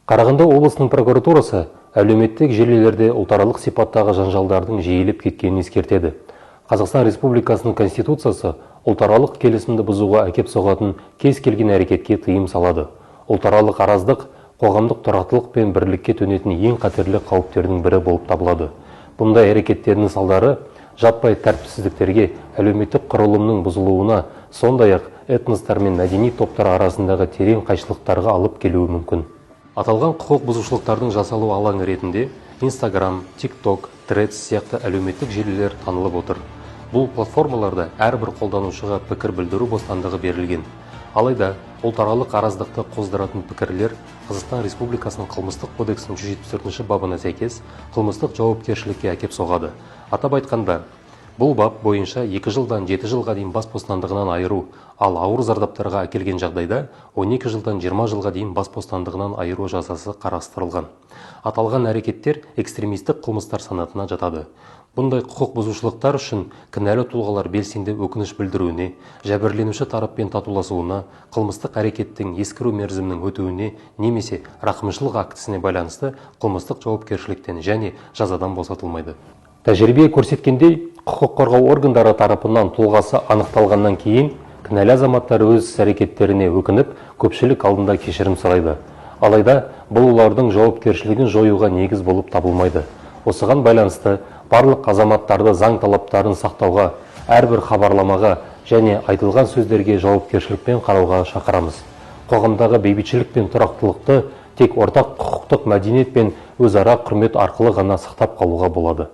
Қарағанды облысының прокуратурасы әлеуметтік желілерде ұлтаралық сипаттағы жанжалдардың жиілеп кеткенін ескертеді. Қазақстан Республикасының Конституциясы ұлтаралық келісімді бұзуға әкеп соғатын кез келген әрекетке тыйым салады. Ұлтаралық араздық қоғамдық тұрақтылық пен бірлікке төнетін ең қатерлі қауіптердің бірі болып табылады. Бұндай әрекеттердің салдары жаппай тәртіпсіздіктерге, әлеуметтік құрылымның бұзылуына, сондай-ақ этностар мен мәдени топтар арасындағы терең қайшылықтарға алып келуі мүмкін. Аталған құқық бұзушылықтардың жасалу алаңы ретінде Instagram, TikTok, Threads сияқты әлеуметтік желілер танылып отыр. Бұл платформаларда әрбір қолданушыға пікір білдіру бостандығы берілген. Алайда ұлтаралық араздықты қоздыратын пікірлер Қазақстан Республикасының Қылмыстық кодексінің 174 бабына сәйкес қылмыстық жауапкершілікке әкеп соғады. Атап айтқанда, бұл бап бойынша 2 жылдан 7 жылға дейін бас бостандығынан айыру, ал ауыр зардаптарға әкелген жағдайда 12 жылдан 20 жылға дейін бас бостандығынан айыру жазасы қарастырылған. Аталған әрекеттер экстремистік қылмыстар санатына жатады. Бұндай құқық бұзушылықтар үшін кінәлі тұлғалар белсенді өкініш білдіруіне, жәбірленуші тараппен татуласуына, қылмыстық әрекеттің ескіру мерзімінің өтуіне немесе рақымшылық актісіне байланысты қылмыстық жауапкершіліктен және жазадан босатылмайды. Тәжірибе көрсеткендей, құқық қорғау органдары тарапынан тұлғасы анықталғаннан кейін кінәлі азаматтар өз іс-әрекеттеріне өкініп, көпшілік алдында кешірім сұрайды. Алайда бұл олардың жауапкершілігін жоюға негіз болып табылмайды. Осыған байланысты барлық азаматтарды заң талаптарын сақтауға, әрбір хабарламаға және айтылған сөздерге жауапкершілікпен қарауға шақырамыз. Қоғамдағы бейбітшілік пен тұрақтылықты тек ортақ құқықтық мәдениет пен өзара құрмет арқылы ғана сақтап қалуға болады.